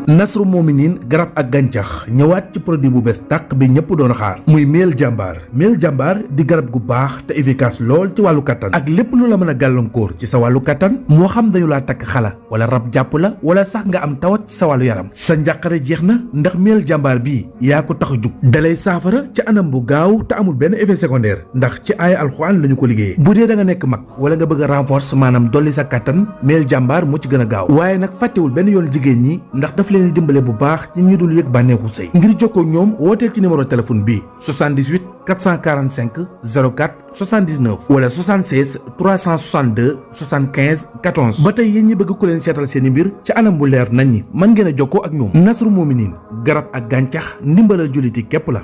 Nasru Mominin garab ak gàncax ñëwaat ci produit bu bees tàq bi ñëpp doon xaar muy Meel Jàmbaar di garab gu baax te efficace lool ci wàllu kattan ak lépp lu la mën a gàllankoor ci sa wàllu kattan moo xam dañu laa takk xala wala rab jàpp la wala sax nga am tawat ci sa wàllu yaram sa njàqare jeex na ndax Meel Jàmbaar bii yaa ko tax a jug dalay saafara ci anam bu gaaw te amul benn effet secondaire ndax ci aaya alxuraan lañu ko liggéeyee bu dee da nga nekk mag wala nga bëgg a renforcer maanaam dolli sa kattan Meel Jàmbaar moo ci gën a gaaw waaye nag fàttewul benn yoon jigéen ñi ndax daf leen di dimbale bu baax ci ñi dul yëg bànneexu sëy ngir jokkoo ñoom wooteel ci numéro téléphone bii 78 445 04 79 wala 76 362 75 14 ba tey yéen ñi bëgg ku leen seetal seeni mbir ci anam bu leer nañ ñi mën ngeen a jokkoo ak ñoom Nasru Mominin garab ak gàncax ndimbalal julliti képp la.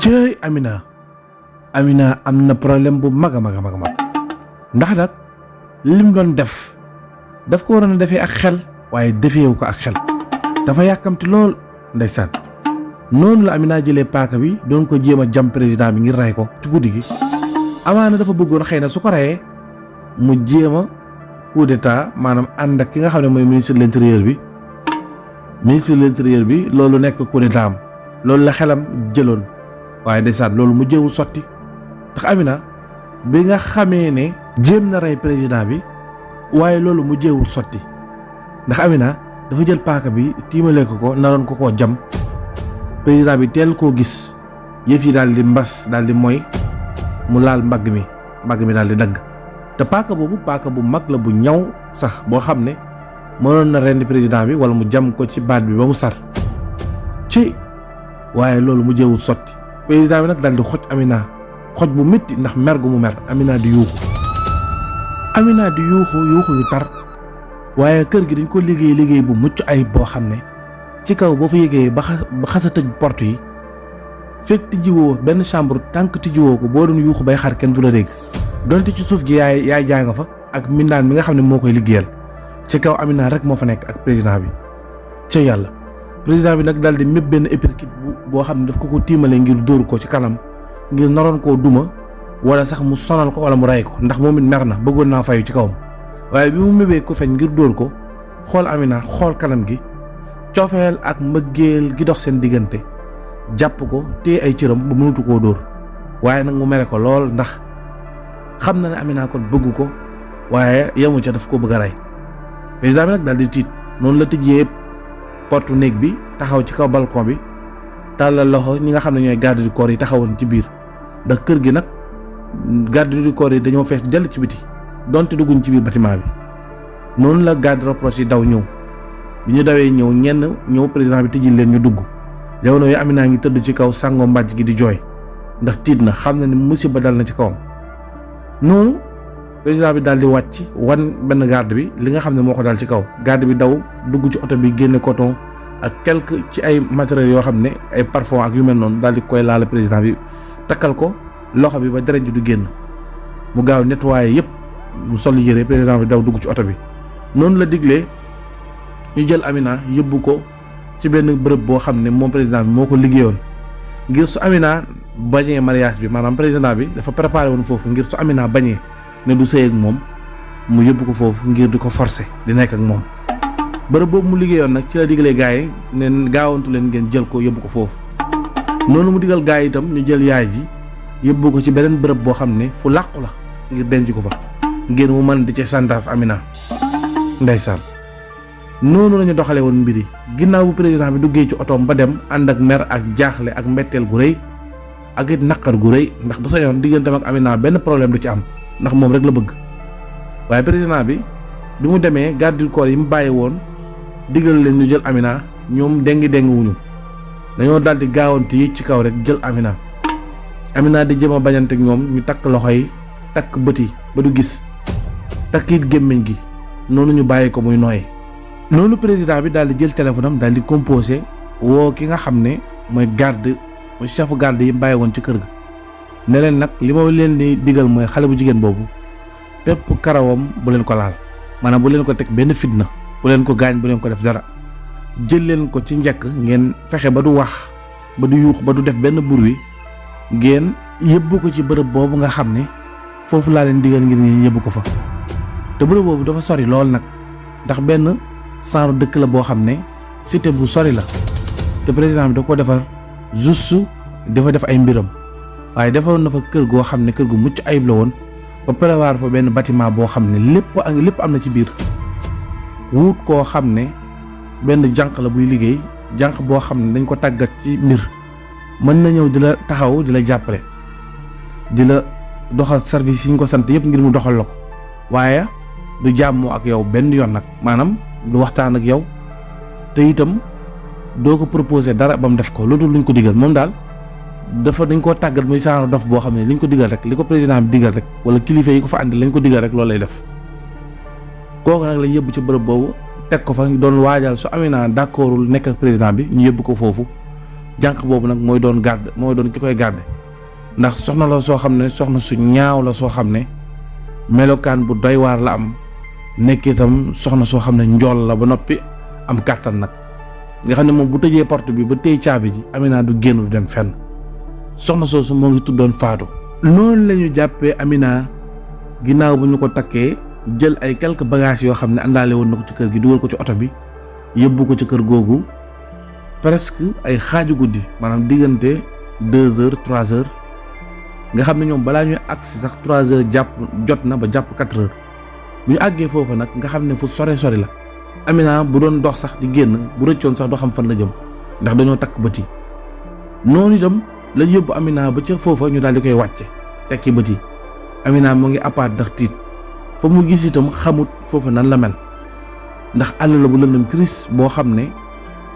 cëy Amina am na problème bu mag a mag ndax nag lim doon def daf ko waroon a defee ak xel waaye defeewu ko ak xel dafa yàkkamti lool ndeysaan noonu la Amina jëlee paaka bi doon ko jéem a jam président bi ngir rey ko ci guddi gi amaana dafa bëggoon xëy na su ko reyee mu jéem a coup d'état maanaam ànd ak ki nga xam ne mooy ministre de l'intérieur bi loolu nekk coup d'état am loolu la xelam jëloon waaye ndeysaan loolu mu jéewul sotti ndax Amina bi nga xamee ne jéem na rey président bi waaye loolu mu jéewul sotti ndax Amina dafa jël paaka bi tiimale ko naroon ko koo jam président bi teel koo gis yëf yi daal di mbas daal di mooy mu laal mbagg mi daal di dagg te paaka boobu paaka bu mag la bu ñaw sax boo xam ne mënoon na rendi président bi wala mu jam ko ci baat bi ba mu sar ci waaye loolu mu jéewul sotti président bi nag daal di xoj Amina xoj bu métti ndax mer gu mu mer Amina di yuuxu yu tar waaye kër gi dañ ko liggéey bu mucc ayib boo xam ne ci kaw boo fa yéegee ba xasa tëj porte yi fekk tijjiwoo benn chambre tànk tijjiwoo ko boo doon yuuxu bay xar kenn du la dégg donte ci suuf gi yaay jaa nga fa ak mindaan mi nga xam ne moo koy liggéeyal ci kaw Amina rek moo fa nekk ak président bi ca yàlla président bi nag daal di mépp benn uppercut boo xam ne daf ko tiimale ngir dóor ko ci kanam ngir naroon koo duma wala sax mu sonal ko wala mu rey ko ndax moom it mer na bëggoon naa fayu ci kawam waaye bi mu mébee ko feñ ngir dóor ko xool Amina xool kanam gi cofeel ak mbëggeel gi dox seen diggante jàpp ko téye ay cëram ba mënutu koo dóor waaye nag mu mere ko lool ndax xam na ne Amina kon bëgg ko waaye yemu ca daf ko bëgg a rey président bi nag daal di tiit noonu la tijjee porte néeg bi taxaw ci kaw balcon bi tàllal loxo ñi nga xam ne ñooy garde du corps yi taxawoon ci biir ndax kër gi nag garde du corps yi dañoo fees dell ci biti donte dugguñ ci biir bâtiment bi noonu la garde rapproché yi daw ñëw bi ñu dawee ñëw président bi tijjil leen ñu dugg jamono yi Amina ngi tëdd ci kaw sàngoo mbàjj gi di jooy ndax tiit na xam na ne musiba dal na ci kawam noonu président bi daal di wàcc wan benn garde bi li nga xam ne moo ko daal ci kaw garde bi daw dugg ci oto bi génne coton ak quelque ci ay matériels yoo xam ne ay parfum ak yu mel noonu daal di koy laal président bi takkal ko loxo bi ba deret ji du génn mu gaaw nettoyé yëpp mu sol yére président bi daw dugg ci oto bi noonu la diglee ñu jël Amina yóbbu ko ci benn bërëb boo xam ne moom président bi moo ko liggéeyoon ngir su Amina bañee mariage bi maanaam président bi dafa préparé woon foofu ngir su Amina bañee ne du sëy ak moom mu yóbbu ko foofu ngir di ko forcer di nekk ak moom bërëb boobu mu liggéeyoon nag ci la digalee gars yi ne gaawantu leen ngeen jël ko yóbbu ko foofu noonu mu digal gars yi itam ñu jël yaay ji yóbbu ko ci beneen bërëb boo xam ne fu làqu la ngir denc ko fa ngeen mu mën di ci santaaf Amina ndeysaan noonu lañu doxale woon mbir yi ginnaaw bu président bi duggee ci otoom ba dem ànd ak mer ak jaaxle ak mbetteel gu rëy ak it naqar gu rëy ndax bu sañoon digganteem ak Amina benn problème du ci am ndax moom rek la bëgg waaye président bi mu demee garde du corps yi mu bàyyi woon digal leen ñu jël Amina ñoom déngi wuñu dañoo daal di gaawante yéeg ci kaw rek jël Amina di jëm a bañante ak ñoom ñu takk loxo yi takk bët yi ba du gis takk it gémmiñ gi noonu ñu bàyyi ko muy nooy noonu président bi daal di jël téléphone am daal di composé woo ki nga xam ne mooy chefu garde yi mu bàyyi woon ci kër ga ne leen nag li ma leen di digal mooy xale bu jigéen boobu pépp karawam bu leen ko laal maanaam bu leen ko teg benn fitna bu leen ko gaañ bu leen ko def dara jël leen ko ci njëkk ngeen fexe ba du wax ba du yuux ba du def benn bruit ngeen yëbbu ko ci bërëb boobu nga xam ne foofu laa leen digal ngir ngeen yëbbu ko fa te bërëb boobu dafa sori lool nag ndax benn genre dëkk la boo xam ne cité bu sori la te président bi da ko defar juste dafa def ay mbiram waaye defaroon na fa kër goo xam ne kër gu mucc ayib la woon ba prévoir fa benn bâtiment boo xam ne lépp am na ci biir wut koo xam ne benn jànq la buy liggéey jànq boo xam ne dañ ko tàggat ci mbir mën na ñëw di la taxaw di la jàppale di la doxal service yi ñu ko sant yëpp ngir mu doxal la ko waaye du jàmmoo ak yow benn yoon nag maanaam du waxtaan ak yow te itam doo ko proposer dara ba mu def ko loolu luñ ko digal moom daal dañ koo tàggat muy genre dof boo xam ne liñ ko digal rek li ko président bi digal rek wala kilifa yi ko fa àndi lañ ko digal rek loolu lay def kooku nag lañ yóbbu ci bërëb boobu teg ko fa doon waajal su Amina d'accordul nekk ak président bi ñu yóbbu ko foofu jànq boobu nag mooy doon ki koy garde ndax soxna la soo xam ne soxna su ñaaw la soo xam ne melokaan bu doy waar la am nekk itam soxna soo xam ne njool la ba noppi am kàttan nag nga xam ne moom bu tëjee porte bi ba tëj caabi ji Amina du génn du dem fenn soxna soosu moo ngi tuddoon Faatu. noonu la ñu jàppee Amina ginnaaw bu ñu ko takkee jël ay quelques bagages yoo xam ne àndaale woon na ko ci kër gi dugal ko ci oto bi yóbbu ko ci kër googu presque ay xaaju guddi maanaam diggante 2 heures 3 heures nga xam ne ñoom balaa ñuy agsi sax 3 heures jot na ba jàpp 4 heures bu ñu àggee foofu nag nga xam ne fu sori la Amina bu doon dox sax di génn bu rëccoon sax doo xam fan la jëm ndax dañoo takk bët yi noonu itam lañ yóbbu Amina ba ca foofa ñu daal di koy wàcce tekki bët yi Amina moo ngi appaat ndax tiit fa mu gis itam xamut foofa nan la mel ndax àll la bu lëndëm crise boo xam ne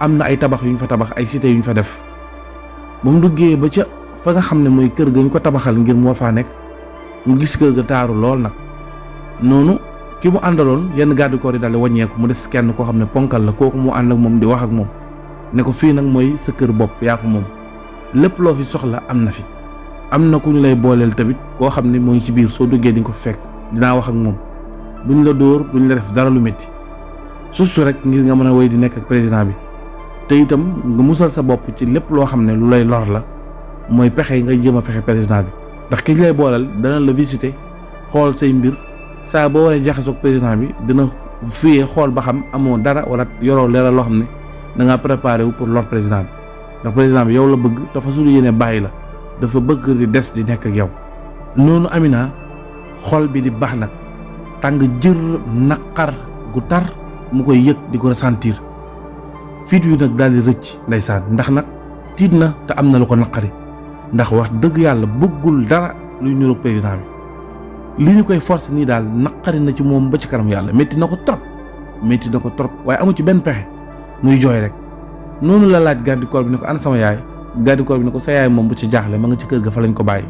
am na ay tabax yu ñu fa tabax ay cité yu ñu fa def ba mu duggee ba ca fa nga xam ne mooy kër ga ñu ko tabaxal ngir moo faa nekk mu gis kër ga taaru lool nag noonu ki mu àndaloon yenn garde corps yi daal di wàññeeku mu des kenn koo xam ne ponkal la kooku mu ànd ak moom di wax ak moom ne ko fii nag mooy sa kër bopp yaa ko moom lépp loo fi soxla am na fi am na ku ñu lay booleel tamit koo xam ne moo ngi ci biir soo duggee di nga ko fekk dinaa wax ak moom duñ la dóor duñ la def dara lu métti susu rek ngir nga mën a woy di nekk ak président bi te itam nga musal sa bopp ci lépp loo xam ne lu lay lor la mooy pexe yi ngay jéem a fexe président bi ndax ki lay booleel dana la visiter xool say mbir saa boo waree jaxasoog président bi dina fuyee xool ba xam amoo dara wala yoroo leeral loo xam ne da ngaa préparé wu pour lor président bi ndax président bi yow la bëgg dafa suñu yéene bàyyi la dafa bëgg di des di nekk ak yow. noonu Amina xol bi di baax nag tàng jër naqar gu tar mu koy yëg di ko ressentir fiit wi nag daal di rëcc ndeysaan ndax nag tiit na te am na lu ko naqari ndax wax dëgg yàlla bëggul dara luy niroog président bi li ñu koy force nii daal naqari na ci moom ba ci kanam yàlla métti na ko trop waaye amu ci benn pexe muy jooy rek noonu la laaj garde corps bi ne ko ana sama yaay garde corps bi ne ko sa yaay moom bu ci jaaxle ma nga ci kër ga fa lañ ko bàyyi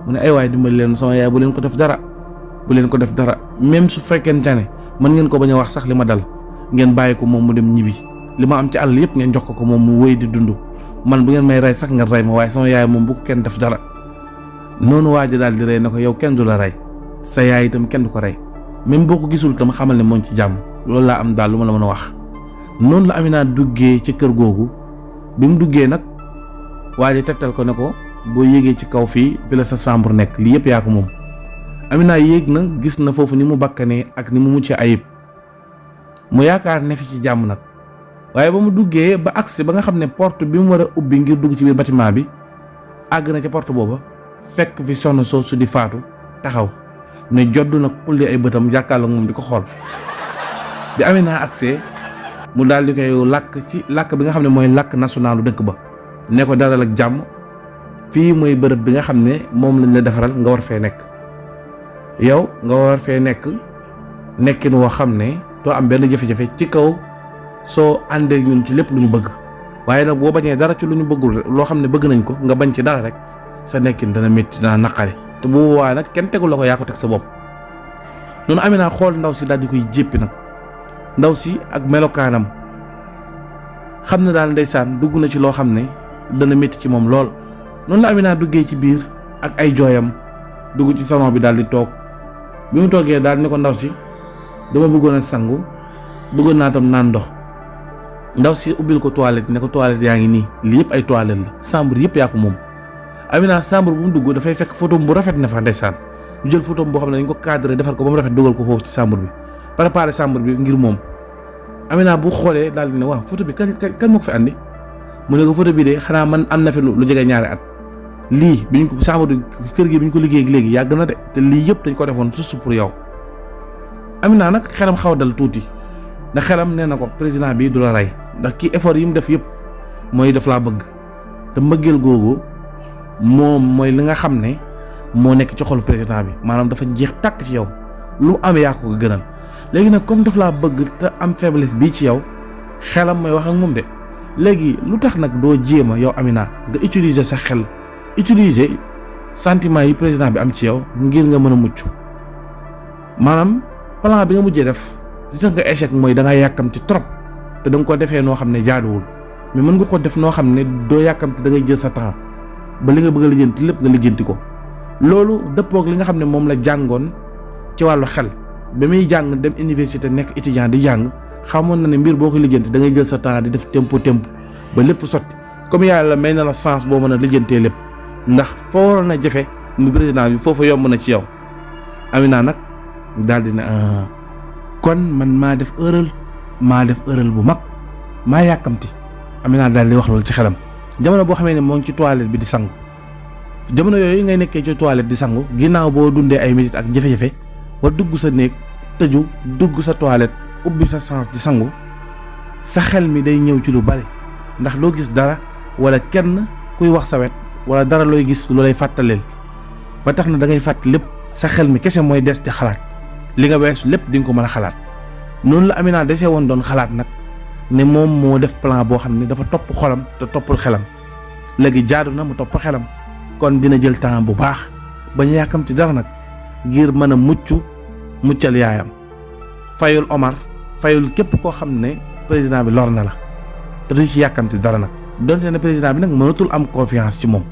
mu ne ay waay dimbali leen sama yaay bu leen ko def dara même su fekkente ne mën ngeen ko bañ a wax sax li ma dal ngeen bàyyi ko moom mu dem ñibbi li ma am ci àll yëpp ngeen jox ko moom mu wéy di dund man bu ngeen may rey sax ngeen rey ma waaye sama yaay moom bu ko kenn def dara. noonu waa ji daal di rey na ko yow kenn du la rey sa yaay itam kenn du ko rey même boo ko gisul itam xamal ne moo ngi ci jàmm loolu laa am daal lu ma la mën a wax. noonu la Amina duggee ci kër googu bi mu duggee nag waa ji tegtal ko ne ko boo yéegee ci kaw fii la sa chambre nekk lii yëpp yaa ko moom. Amina yéeg na gis na foofu ni mu bakkanee ak ni mu muccee ayib mu yaakaar ne fi ci jàmm nag waaye ba mu duggee ba agsi ba nga xam ne porte bi mu war a ubbi ngir dugg ci biir bâtiment bi àgg na ca porte booba fekk fi soxna soosu di Faatu taxaw ne jodd nag xulli ay bëtam jàkkaarloo moom di ko xool bi Amina agsee mu daal di koy làkk bi nga xam ne mooy làkk nationalu dëkk ba ne ko dalal ak jàmm fii mooy bërëb bi nga xam ne moom lañ la defaral nga war fee nekk yow nga war fee nekkin woo xam ne doo am benn jafe-jafe ci kaw soo àndee ñun ci lépp lu ñu bëgg waaye nag boo bañee dara ci lu ñu bëggul loo xam ne bëgg nañ ko nga bañ ci dara rek sa nekkin dana métti dana naqari te bu boobaa nag kenn tegul la ko yaa ko teg sa bopp. noonu Amina xool ndaw si daal di koy jéppi nag ndaw si ak melokaanam xam ne daal ndeysaan dugg na ci loo xam ne dana métti ci moom lool. noonu la Amina duggee ci biir ak ay jooyam dugg ci salon bi daal di toog bi mu toogee daal ne ko ndaw si dama bëggoon a sangu bëggoon naa tam naan ndox. ndaw si ubbil ko toilette ne ko toilette yaa ngi nii lii yëpp ay toilette la chambre yëpp yaa ko moom. Amina chambre bu mu dugg dafay fekk photo bu rafet na fa ndeysaan ñu jël photo boo xam ne dañ ko cadré defar ko ba mu rafet dugal ko foofu ci chambre bi préparé chambre bi ngir moom. Amina bu xoolee daal di ne waaw photo bi kan moo ko fi andi mu ne ko photo bi de xanaa man am na fi lu jege ñaari at lii biñ ko chambre bi kër gi biñ ko liggéey léegi yàgg na de te lii yëpp dañ ko defoon juste pour yow. Amina nag xelam xaw a dal tuuti ndax xelam nee na ko président bi du la rey ndax kii effort yi mu def yëpp mooy daf laa bëgg te mbëggeel googu moom mooy li nga xam ne moo nekk ci xolu président bi maanaam dafa jeex tàkk ci yow lu am yaa ko gënal. léegi nag comme daf laa bëgg te am faiblesse bii ci yow xelam mooy wax ak moom de léegi lu tax nag doo jéem a yow Amina nga utiliser sa xel utiliser sentiment yi président bi am ci yow ngir nga mën a mucc maanaam plan bi nga mujjee def li tax nga échec mooy da nga yàkkamti trop te da nga ko defee noo xam ne jaaduwul mais mën nga ko def noo xam ne doo yàkkamti da ngay jël sa temps ba li nga bëgg a lijjanti lépp nga lijjanti ko loolu dëppoog li nga xam ne moom la jàngoon ci wàllu xel. ba muy jàng dem université nekk étudiant di jàng xamoon na ne mbir boo ko lijjanti da ngay jël sa temps di def tempo ba lépp sotti comme yàlla may na la chance boo mën a lijjantee lépp ndax foo waroon a jafe mu président bi foofu yomb na ci yow. Amina nag daal di ne kon man maa def erreur bu mag maa yàkkamti. Amina daal di wax loolu ci xelam jamono boo xamee ne moo ngi ci toilette bi di sangu jamono yooyu ngay nekkee ci toilette di sangu ginnaaw boo dundee ay minutes ak jafe-jafe. ba dugg sa néeg tëju dugg sa toilette ubbi sa sens di sangu sa xel mi day ñëw ci lu bari ndax loo gis dara wala kenn kuy wax sa wet wala dara looy gis lu lay fàttaleel ba tax na da ngay fàtt lépp sa xel mi kese mooy des di xalaat li nga weesu lépp di nga ko mën a xalaat noonu la Amina desee woon doon xalaat nag ne moom moo def plan boo xam ne dafa topp xolam te toppul xelam léegi jaadu na mu topp xelam kon dina jël temps bu baax bañ a yàkkamti dara nag ngir mën a muccal yaayam fayul Omar fayul képp koo xam ne président bi lor na la te du ci yàkkamti dara nag donte ne président bi nag mënatul am confiance ci moom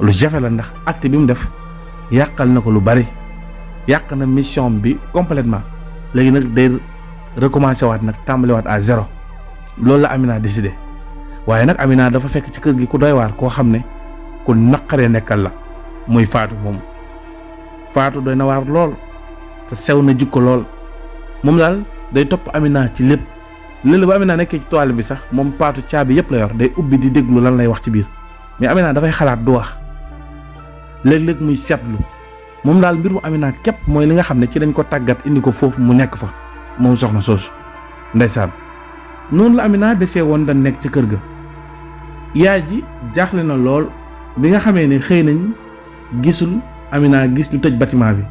lu jafe la ndax acte bi mu def yàqal na ko lu bari yàq na mission bi complètement léegi nag day recommencer waat nag tàmbaliwaat à zéro loolu la Amina décidé waaye nag Amina dafa fekk ci kër gi ku doy waar koo xam ne ku naqaree nekkal la muy Faatu moom Faatu doy na waar lool te sew na jikko lool moom daal day topp Amina ci lépp léeg-léeg ba Amina nekkee ci toile bi sax moom Faatu caabi yëpp la yor day ubbi di déglu lan lay wax ci biir mais Amina dafay xalaat du wax léeg-léeg muy seetlu moom daal mbir mu Amina képp mooy li nga xam ne ci dañ ko tàggat indi ko foofu mu nekk fa moom soxna soosu ndeysaan noonu la Amina desee woon da nekk ci kër ga yaay ji jaaxle na lool bi nga xamee ne xëy nañ gisul Amina gis ñu tëj bâtiment bi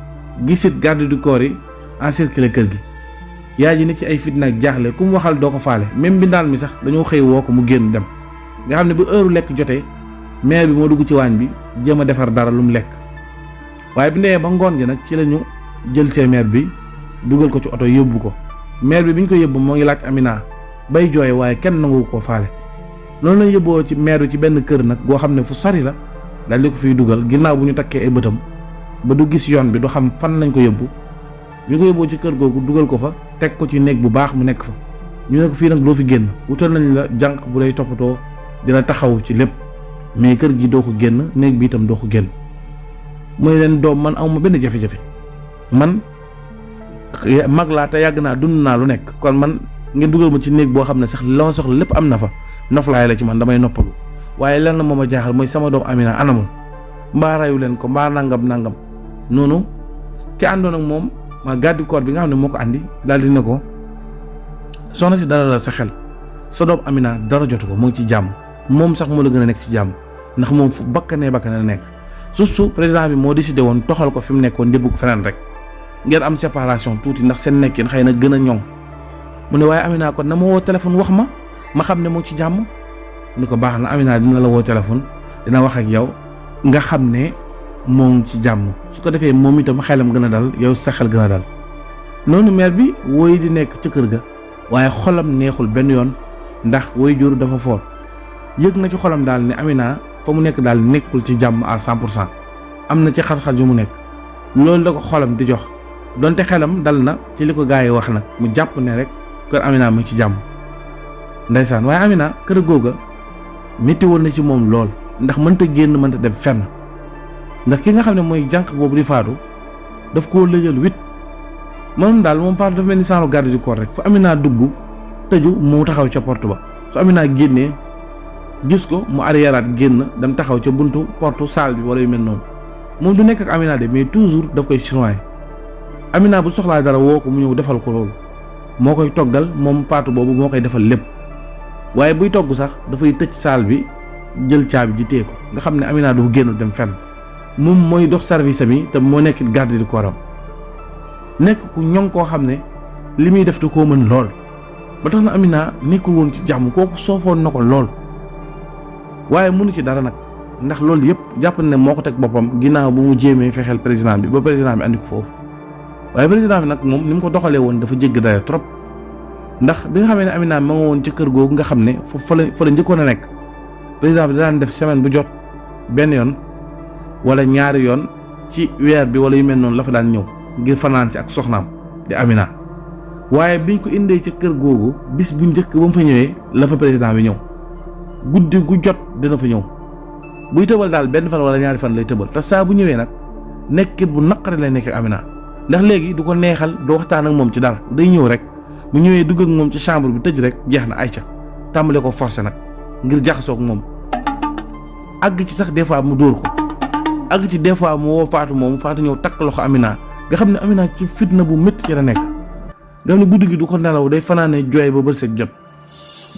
gisit garde du corps yi encercler kër gi yaay ji ne ci ay fitna ak jaaxle ku mu waxal doo ko faale même mbindaan mi sax dañoo xëy woo ko mu génn dem nga xam ne bu heure lekk jotee mère bi moo dugg ci waañ bi jéem a defar dara lu mu lekk waaye bi ndee ba ngoon gi nag ci la ñu jël see mère bi dugal ko ci oto yóbbu ko mère bi ñu ko yóbbu moo ngi laaj Amina bay jooy waaye kenn nangu koo faale loolu lañ yóbboo ci mère bi ci benn kër nag goo xam ne fu sori la daal di ko fiy dugal ginnaaw bu ñu takkee ay bëtam ba du gis yoon bi du xam fan lañ ko yóbbu ñu ko yóbboo ci kër googu dugal ko fa teg ko ci néeg bu baax mu nekk fa ñu ne ko fii nag doo fi génn wutal nañ la jànq bu lay toppatoo dina taxaw ci lépp mais kër gi doo ko génn néeg bi itam doo ko génn mooy leen doom man amuma benn jafe-jafe man mag laa te yàgg naa dund naa lu nekk kon man ngeen dugal ma ci néeg boo xam ne sax la ma soxla lépp am na fa noflaay la ci man damay noppalu waaye lenn moo ma jaaxal mooy sama doom Amina anamu mbaa rayu leen ko mbaa nangam noonu ki àndoon ak moom ma garde corps bi nga xam ne moo ko andi daal di ne ko soxna si dara la sa xel sa doom Amina dara jotu ko mu ngi ci jàmm moom sax moo la gën a nekk ci jàmm ndax moom fu bakkanee la nekk surtout président bi moo décidé woon toxal ko fi mu nekkoon ndébbu ko feneen rek ngeen am séparation tuuti ndax seen nekkin xëy na gën a ñoŋ mu ne waaye Amina kon na ma woo téléphone wax ma xam ne moo ci jàmm ni ko baax na Amina dina la woo téléphone dina wax ak yow nga xam ne moo ngi ci jàmm su ko defee moom itam xelam gën a dal yow sa xel gën a dal noonu mère bi woy di nekk ci kër ga waaye xolam neexul benn yoon ndax woy jur dafa foor yëg na ci xolam daal ne Amina fa mu nekk daal nekkul ci jàmm à 100% am na ci xat-xat yu mu nekk loolu da ko xolam di jox donte xelam dal na ci li ko gaa yi wax nag mu jàpp ne rek kër Amina mu ngi ci jàmm ndeysaan waaye Amina kër googa métti woon na ci moom lool ndax mënta génn mënta dem fenn ndax ki nga xam ne mooy jànq boobu di Faatu daf koo lëjal 8 moom daal moom Fatou dafa mel ni saaru garde du corps rek fa Amina dugg tëju mu taxaw ca porte ba su Amina génnee gis ko mu arrièreaat génn dem taxaw ca buntu porte salle bi wala yu mel noonu moom du nekk ak Amina de mais toujours daf koy surveiller Amina bu soxlaa dara woo ko mu ñëw defal ko loolu moo koy toggal moom Fatou boobu moo koy defal lépp waaye buy togg sax dafay tëj salle bi jël caabi ji téye ko nga xam ne Amina du génn dem fenn moom mooy dox service am te moo nekk garde du corps am nekk ku ñoŋ koo xam ne li muy def te koo mën lool ba tax na Amina nekkul woon ci jàmm kooku soofoon na ko lool waaye mënu ci dara nag ndax loolu yëpp jàpp ne moo ko teg boppam ginnaaw bu mu jéemee fexeel président bi ba président bi andi ko foofu waaye président bi nag moom ni mu ko doxalee woon dafa jégg dayo trop ndax bi nga xamee ne Amina ma nga woon ci kër googu nga xam ne fa la njëkkoon a nekk président bi daan def semaine bu jot benn yoon wala ñaari yoon ci weer bi wala yu mel noonu la fa daan ñëw ngir fanaan ci ak soxnaam di Amina waaye biñ ko indee ca kër googu bis bu njëkk ba mu fa ñëwee la fa président bi ñëw guddi gu jot dina fa ñëw buy tëbal daal benn fan wala ñaari fan lay tëbal te saa bu ñëwee nag nekkit bu naqari lay nekk ak Amina ndax léegi du ko neexal du waxtaan ak moom ci dara day ñëw rek mu ñëwee dugg ak moom ci chambre bi tëj rek jeex na ayca tàmbale ko forcé nag ngir jaxasoo ak moom àgg ci sax des fois mu dóor ko àgg ci des fois mu woo Fatou moom Fatou ñëw takk loxo Amina nga xam ne Amina ci fitna bu métti ci la nekk nga xam ne guddi gi du ko nelaw day fanaane jooy ba bët set jot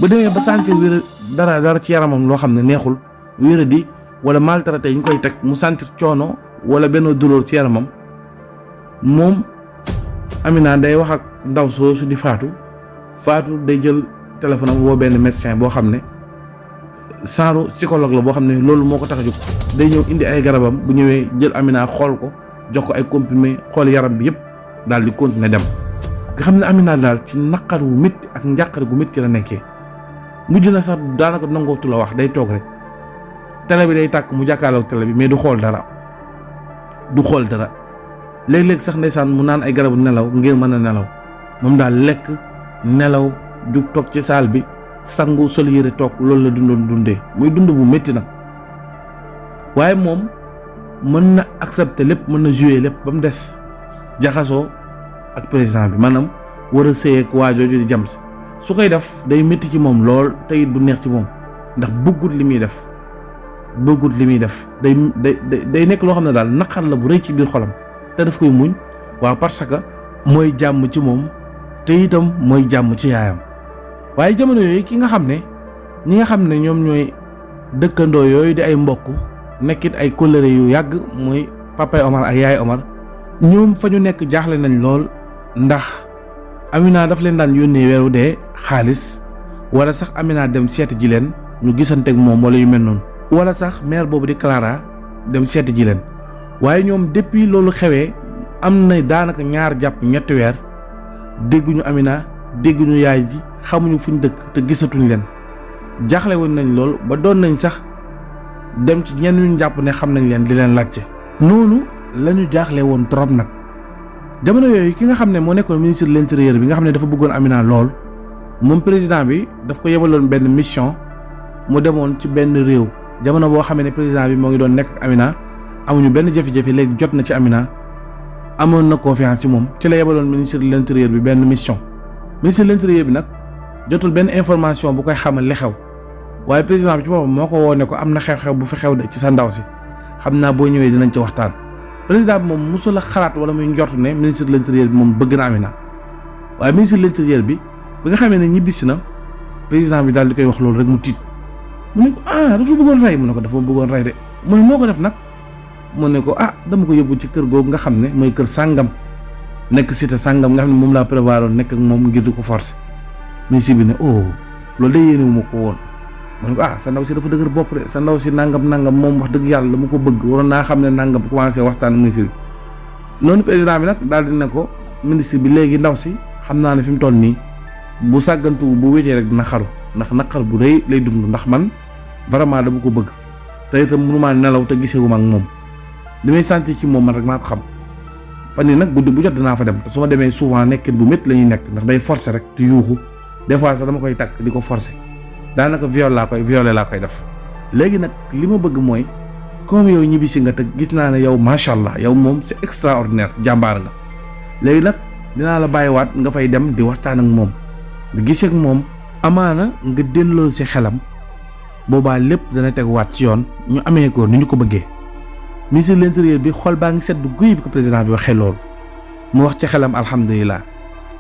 ba demee ba sentir wéra dara ci yaramam loo xam ne neexul wéra di wala maltraité ñu koy teg mu sentir coono wala benn douleur ci yaramam moom Amina day wax ak ndaw soosu di Fatou day jël téléphone am woo benn médecin boo xam ne genre psychologue la boo xam ne loolu moo ko tax a jóg day ñëw indi ay garabam bu ñëwee jël Amina xool ko jox ko ay comprimé xool yaram bi yëpp daal di continuer dem nga xam ne Amina daal ci naqar wu métti ak njàqare gu métti la nekkee mujj na sax daanaka nangootu la wax day toog rek télé bi day tàkk mu jàkkaarloog télé bi mais du xool dara léeg-léeg sax ndeysaan mu naan ay garabu nelaw ngir mën a nelaw moom daal lekk nelaw jug toog ci saal bi sangu sol yére toog loolu la dundoon dundee muy dund bu métti nag waaye moom mën na accepter lépp mën na jouer lépp ba mu des jaxasoo ak président bi maanaam war a sëy ak waa jooju di jam si su koy def day métti ci moom lool te it du neex ci moom ndax bëggut li muy def day nekk loo xam ne daal naqar la bu rëy ci biir xolam te daf koy muñ waaw parce que mooy jàmm ci moom te itam mooy jàmm ci yaayam waaye jamono yooyu ñi nga xam ne ñoom ñooy dëkkandoo yooyu di ay mbokk nekkit ay kóllëre yu yàgg mooy papay Omar ak yaay Omar ñoom fa ñu nekk jaaxle nañ lool ndax Amina daf leen daan yónnee weeru dee xaalis wala sax Amina dem seeti ji leen ñu gisanteeg moom wala yu mel noonu wala sax mère boobu di Clara dem seeti ji leen waaye ñoom depuis loolu xewee am na daanaka ñaar jàpp ñetti weer dégguñu Amina dégguñu yaay ji xamuñu fuñ dëkk te gisatuñ leen jaaxle woon nañ lool ba doon nañ sax dem ci ñenn ñu jàpp ne xam nañ leen di leen laajte noonu la ñu jaaxle woon trop nag jamono yooyu ki nga xam ne moo nekkoon ministre de l'intérieur bi nga xam ne dafa bëggoon Amina lool moom président bi daf ko yebaloon benn mission mu demoon ci benn réew jamono boo xamee ne président bi moo ngi doon nekk ak Amina amuñu benn jafe-jafe léegi jot na ci Amina amoon na confiance ci moom ci la yebaloon ministre de l'intérieur bi benn mission ministre de l'intérieur bi nag jotul benn information bu koy xamal li xew waaye président bi ci boppam moo ko woo ne ko am na xew-xew bu fi xew de ci sa ndaw si xam naa boo ñëwee dinañ ci waxtaan président bi moom mosul a xalaat wala muy njort ne ministre de l'intérieur bi moom bëgg na Amina waaye ministre de l'intérieur bi nga xamee ne ñibbisi na président bi daal di koy wax loolu rek mu tiit mu ne ko dafa bëggoon rey mu ne ko dafa bëggoon rey de mu ne moo ko def nag mu ne ko dama ko yóbbu ci kër googu nga xam ne mooy kër sàngam nekk cité sàngam nga xam ne moom laa prévoir woon nekk ak moom ngir di ko forcer ministre bi ne loolu day yéenewu ma ko woon mu ne ko sa ndaw si dafa dëgër bopp de sa ndaw si nangam moom wax dëgg yàlla dama ko bëgg waroon naa xam ne nangam commencé waxtaan ministre bi noonu président bi nag daal di ne ko ministre bi léegi ndaw si xam naa ne fi mu toll nii bu sàggantu bu wéetee rek dina xaru ndax naqar bu rëy lay dund ndax man vraiment dama ko bëgg te itam mënumaa nelaw te gisewuma ak moom li may sentir ci moom man rek maa ko xam fan yii nag guddi bu jot dinaa fa dem te su ma demee souvent nekkin bu métti la ñuy nekk ndax day forcer rek te yuuxu des fois sax dama koy takk di ko forcer daanaka violé laa koy def léegi nag li ma bëgg mooy comme yow ñibbisi nga te gis naa ne yow macha allah yow moom c'est extraordinaire jàmbaar nga léegi nag dinaa la bàyyiwaat nga fay dem di waxtaan ak moom di gis ak moom amaana nga delloo si xelam boobaa lépp dana teguwaat ci yoon ñu amee ko ni ñu ko bëggee. ministre de l'intérieur bi xol baa ngi sedd guy bi ko président bi waxee loolu mu wax ci xelam alhamdulilah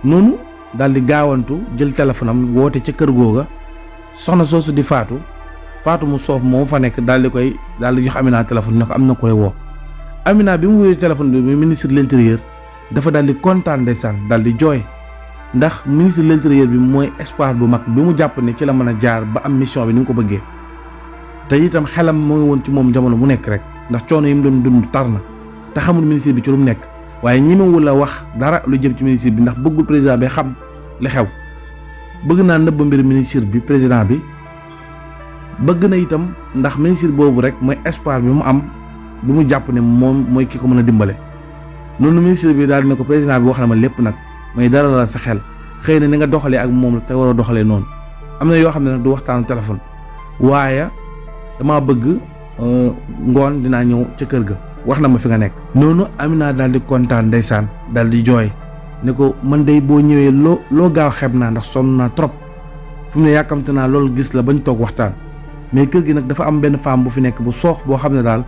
noonu daal di gaawantu jël téléphone am woote ca kër googa soxna soosu di faatu mu soof moom fa nekk daal di jox Amina téléphone ne ko am na koy woo. Amina bi mu wuyee téléphone bi ministre de l'intérieur dafa daal di kontaan ndeysaan daal di jooy ndax ministre de l'intérieur bi mooy espoir bu mag bi mu jàpp ne ci la mën a jaar ba am mission bi ni mu ko bëggee te itam xelam moo ngi woon ci moom jamono mu nekk rek ndax coono yi mu doon dund tar na te xamul ministre bi ci lu mu nekk waaye ñemewul la wax dara lu jëm ci ministre bi ndax bëggul président bi xam li xew bëgg naa nëbb mbir ministre bi président bi bëgg na itam ndax ministre boobu rek mooy espoir bi mu am bi mu jàpp ne moom mooy ki ko mën a dimbale noonu ministre bi daal di ne ko président bi wax na ma lépp nag mooy dara la sa xel xëy na ni nga doxalee ak moom la te waroo doxalee noonu am na yoo xam ne nag du waxtaan téléphone waaye dama bëgg ngoon dinaa ñëw ca kër ga wax na ma fi nga nekk. noonu Amina daal di kontaan ndeysaan daal di jooy ne ko man day boo ñëwee loo gaaw xeeb naa ndax sonn naa trop fu mu ne yàkkamte naa loolu gis la bañ toog waxtaan mais kër gi nag dafa am benn femme bu fi nekk bu soof boo xam ne daal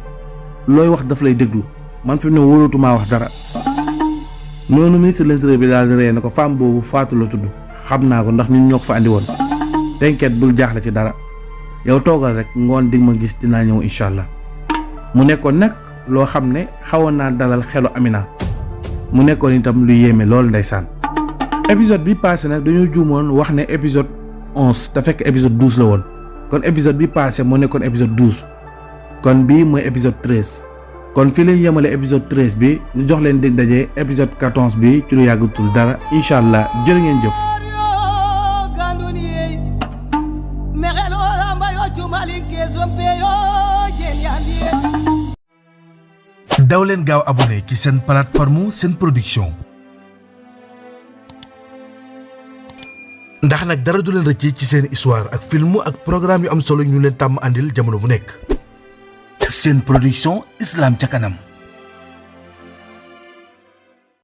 looy wax daf lay déglu man fi mu ne wóolatumaa wax dara. noonu ministre de l'intérieur bi daal di ree ne ko femme boobu Fatou la tudd xam naa ko ndax ñun ñoo ko fa andi woon t'inquiète bul jaaxle ci dara yow toogal rek ngoon di ma gis dinaa ñëw incha allah. mu nekkoon nag loo xam ne xawoon naa dalal xelu Amina mu nekkoon itam lu yéeme loolu ndeysaan. épisode bi passé nag dañoo juumoon wax ne épisode 11 te fekk épisode 12 la woon kon épisode bi passé moo nekkoon épisode 12 kon bii mooy épisode 13 kon fii leen yemale épisode 13 bi ñu jox leen dig daje épisode 14 bi ci lu yàggatul dara incha allah jërë ngeen jëf. daw leen gaaw abonné ci seen plateforme seen production ndax nag dara du leen rëcc ci seen histoire ak film ak programme yu am solo ñu leen tàmm andil jamono bu nekk. Seen Production Islam ca kanam.